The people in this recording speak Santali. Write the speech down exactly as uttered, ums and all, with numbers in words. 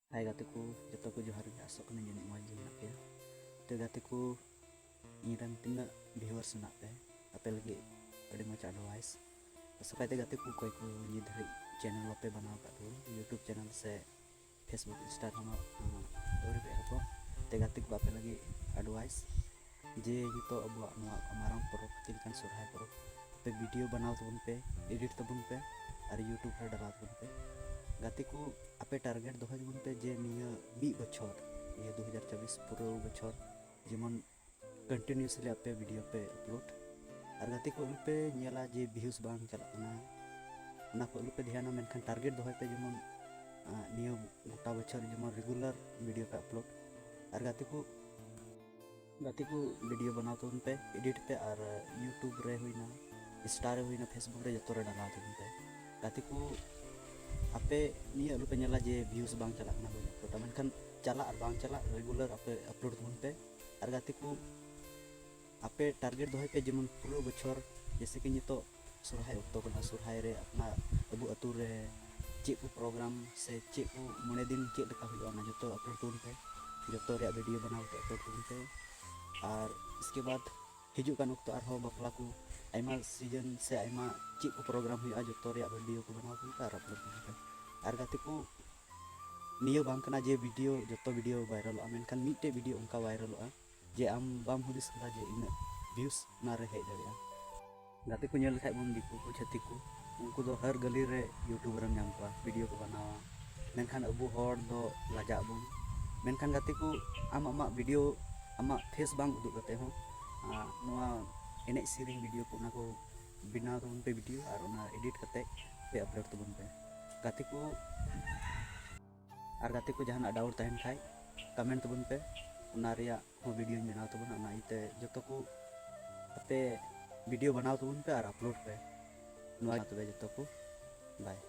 ᱦᱟᱭ ᱜᱟᱛᱮ ᱠᱚ, ᱡᱚᱛᱚ ᱠᱚ ᱡᱚᱦᱟᱨ ᱜᱮ᱾ ᱟᱥᱚᱜ ᱠᱟᱹᱱᱟᱹᱧ ᱡᱟᱹᱱᱤᱡ ᱢᱚᱡᱽ ᱜᱮ ᱢᱮᱱᱟᱜ ᱯᱮᱭᱟ᱾ ᱛᱚ ᱜᱟᱛᱮ ᱠᱚ, ᱤᱧ ᱨᱮᱱ ᱛᱤᱱᱟᱹᱜ viewers ᱢᱮᱱᱟᱜ ᱯᱮ, ᱟᱯᱮ ᱞᱟᱹᱜᱤᱫ ᱟᱹᱰᱤ ᱢᱚᱡᱽ advice᱾ ᱟᱥᱚᱜ ᱠᱟᱭᱛᱮ ᱜᱟᱛᱮ ᱠᱚ, ᱚᱠᱚᱭ ᱠᱚ ᱱᱤᱛ ᱫᱷᱟᱹᱨᱤᱡ channel ᱵᱟᱯᱮ ᱵᱮᱱᱟᱣ ᱟᱠᱟᱫ ᱛᱟᱵᱚᱱ, YouTube channel ᱥᱮ Facebook, Insta ᱨᱮᱦᱚᱸ, ᱟᱸ, ᱟᱹᱣᱨᱤ ᱯᱮ ᱮᱦᱚᱵᱟ, ᱛᱮ ᱜᱟᱛᱮ ᱠᱚ ᱟᱯᱮ ᱞᱟᱹᱜᱤᱫ advice ᱡᱮ ᱱᱤᱛᱚᱜ ᱟᱵᱚᱣᱟᱜ ᱱᱚᱣᱟ ᱢᱟᱨᱟᱝ ᱯᱚᱨᱚᱵᱽ ᱦᱟᱹᱛᱤ ᱞᱮᱠᱟᱱ ᱥᱚᱨᱦᱟᱭ ᱯᱚᱨᱚᱵᱽ ᱟᱯᱮ video ᱵᱮᱱᱟᱣ ᱛᱟᱵᱚᱱ ᱯᱮ, edit ᱛᱟᱵᱚᱱ ᱯᱮ ᱟᱨ YouTube ᱨᱮ ᱰᱟᱞᱟᱣ ᱛᱟᱵᱚᱱ ᱯᱮ᱾ ᱜᱟᱛᱮ ᱠᱚ, ᱟᱯᱮ target ᱫᱚᱦᱚᱭ ᱛᱟᱵᱚᱱ ᱯᱮ ᱡᱮ ᱱᱤᱭᱟᱹ ᱢᱤᱫ ᱵᱚᱪᱷᱚᱨ, ᱱᱤᱭᱟᱹ ᱫᱩ ᱦᱟᱡᱟᱨ ᱪᱚᱵᱵᱤᱥ ᱯᱩᱨᱟᱹ ᱵᱚᱪᱷᱚᱨ ᱡᱮᱢᱚᱱ continuously ᱟᱯᱮ video ᱯᱮ upload᱾ ᱟᱨ ᱜᱟᱛᱮ ᱠᱚ, ᱟᱞᱚᱯᱮ ᱧᱮᱞᱟ ᱡᱮ views ᱵᱟᱝ ᱪᱟᱞᱟᱜ ᱠᱟᱱᱟ, ᱚᱱᱟ ᱠᱚ ᱟᱞᱚᱯᱮ ᱫᱷᱮᱭᱟᱱᱟ, ᱢᱮᱱᱠᱷᱟᱱ target ᱫᱚᱦᱚᱭ ᱯᱮ ᱡᱮᱢᱚᱱ, ᱟᱸ, ᱱᱤᱭᱟᱹ ᱜᱚᱴᱟ ᱵᱚᱪᱷᱚᱨ ᱡᱮᱢᱚᱱ regular video ᱯᱮ upload᱾ ᱟᱨ ᱜᱟᱛᱮ ᱠᱚ, ᱜᱟᱛᱮ ᱠᱚ, video ᱵᱮᱱᱟᱣ ᱛᱟᱵᱚᱱ ᱯᱮ, edit ᱯᱮ, ᱟᱨ YouTube ᱨᱮ ᱦᱩᱭᱱᱟ, Insta ᱨᱮ ᱦᱩᱭᱱᱟ, Facebook ᱨᱮ, ᱡᱚᱛᱚ ᱨᱮ ᱰᱟᱞᱟᱣ ᱛᱟᱵᱚᱱ ᱯᱮ᱾ ᱜᱟᱛᱮ ᱠᱚ, ᱟᱯᱮ ᱱᱤᱭᱟᱹ ᱟᱞᱚᱯᱮ ᱧᱮᱞᱟ ᱡᱮ views ᱵᱟᱝ ᱪᱟᱞᱟᱜ ᱠᱟᱱᱟ, ᱵᱟᱹᱧ upload ᱟ, ᱢᱮᱱᱠᱷᱟᱱ ᱪᱟᱞᱟᱜ ᱟᱨ ᱵᱟᱝ ᱪᱟᱞᱟᱜ, regular ᱟᱯᱮ upload ᱛᱟᱵᱚᱱ ᱯᱮ᱾ ᱟᱨ ᱜᱟᱛᱮ ᱠᱚ, ᱟᱯᱮ target ᱫᱚᱦᱚᱭ ᱯᱮ ᱡᱮᱢᱚᱱ ᱯᱩᱨᱟᱹ ᱵᱚᱪᱷᱚᱨ, ᱡᱮᱭᱥᱮ ᱠᱤ ᱱᱤᱛᱚᱜ ᱥᱚᱨᱦᱟᱭ ᱚᱠᱛᱚ ᱠᱟᱱᱟ, ᱥᱚᱨᱦᱟᱭ ᱨᱮ ᱟᱯᱱᱟᱨ ᱟᱵᱚ ᱟᱹᱛᱩ ᱨᱮ ᱪᱮᱫ ᱠᱚ program ᱥᱮ ᱪᱮᱫ ᱠᱚ ᱢᱚᱬᱮ ᱫᱤᱱ ᱪᱮᱫ ᱞᱮᱠᱟ ᱦᱩᱭᱩᱜᱼᱟ, ᱚᱱᱟ ᱡᱚᱛᱚ upload ᱛᱟᱵᱚᱱ ᱯᱮ, ᱡᱚᱛᱚ ᱨᱮᱭᱟᱜ video ᱵᱮᱱᱟᱣ ᱠᱟᱛᱮ upload ᱛᱟᱵᱚᱱ ᱯᱮ᱾ ᱟᱨ ᱤᱥᱠᱮ ᱵᱟᱫ ᱦᱤᱡᱩᱜ ᱠᱟᱱ ᱚᱠᱛᱚ ᱟᱨᱦᱚᱸ ᱵᱟᱯᱞᱟ ᱠᱚ, ᱟᱭᱢᱟ season ᱥᱮ ᱟᱭᱢᱟ ᱪᱮᱫ ᱠᱚ program ᱦᱩᱭᱩᱜᱼᱟ, ᱡᱚᱛᱚ ᱨᱮᱭᱟᱜ video ᱠᱚ ᱵᱮᱱᱟᱣ ᱛᱟᱵᱚᱱ ᱯᱮ ᱟᱨ upload ᱛᱟᱵᱚᱱ ᱯᱮ᱾ ᱟᱨ ᱜᱟᱛᱮ ᱠᱚ, ᱱᱤᱭᱟᱹ ᱵᱟᱝ ᱠᱟᱱᱟ ᱡᱮ video, ᱡᱚᱛᱚ video viralᱚᱜᱼᱟ, ᱢᱮᱱᱠᱷᱟᱱ ᱢᱤᱫᱴᱮᱡ video ᱚᱱᱠᱟ viralᱚᱜᱼᱟ ᱡᱮ ᱟᱢ ᱵᱟᱢ ᱦᱩᱫᱤᱥ ᱠᱟᱫᱟ ᱡᱮ ᱤᱱᱟᱹᱜ views ᱚᱱᱟ ᱨᱮ ᱦᱮᱡ ᱫᱟᱲᱮᱭᱟᱜᱼᱟ᱾ ᱜᱟᱛᱮ ᱠᱚ, ᱧᱮᱞ ᱞᱮᱠᱷᱟᱡ ᱵᱚᱱ ᱫᱤᱠᱩ ᱠᱚ, ᱪᱷᱟᱹᱛᱤᱠ ᱠᱚ, ᱩᱱᱠᱩ ᱫᱚ ᱦᱟᱨ ᱜᱟᱹᱞᱤ ᱨᱮ YouTuberᱮᱢ ᱧᱟᱢ ᱠᱚᱣᱟ, video ᱠᱚ ᱵᱮᱱᱟᱣᱟ, ᱢᱮᱱᱠᱷᱟᱱ ᱟᱵᱚ ᱦᱚᱲ ᱫᱚ ᱞᱟᱡᱟᱜ ᱟᱵᱚᱱ᱾ ᱢᱮᱱᱠᱷᱟᱱ ᱜᱟᱛᱮ ᱠᱚ, ᱟᱢ ᱟᱢᱟᱜ video, ᱟᱢᱟᱜ face ᱵᱟᱝ ᱩᱫᱩᱜ ᱠᱟᱛᱮ ᱦᱚᱸ, ᱟᱸ, ᱱᱚᱣᱟ ᱮᱱᱮᱡ ᱥᱮᱨᱮᱧ video ᱠᱚ, ᱚᱱᱟ ᱠᱚ ᱵᱮᱱᱟᱣ ᱛᱟᱵᱚᱱ ᱯᱮ video ᱟᱨ ᱚᱱᱟ edit ᱠᱟᱛᱮ ᱯᱮ upload ᱛᱟᱵᱚᱱ ᱯᱮ᱾ ᱜᱟᱛᱮ ᱠᱚ, ᱟᱨ ᱜᱟᱛᱮ ᱠᱚ, ᱡᱟᱦᱟᱱᱟᱜ doubt ᱛᱟᱦᱮᱱ ᱠᱷᱟᱡ comment ᱛᱟᱵᱚᱱ ᱯᱮ, ᱚᱱᱟ ᱨᱮᱭᱟᱜ ᱦᱚᱸ videoᱧ ᱵᱮᱱᱟᱣ ᱛᱟᱵᱚᱱᱟ᱾ ᱚᱱᱟ ᱤᱭᱟᱹᱛᱮ ᱡᱚᱛᱚ ᱠᱚ ᱟᱯᱮ video ᱵᱮᱱᱟᱣ ᱛᱟᱵᱚᱱ ᱯᱮ ᱟᱨ upload ᱯᱮ᱾ ᱱᱚᱣᱟ ᱛᱚᱵᱮ ᱡᱚᱛᱚ ᱠᱚ, bye᱾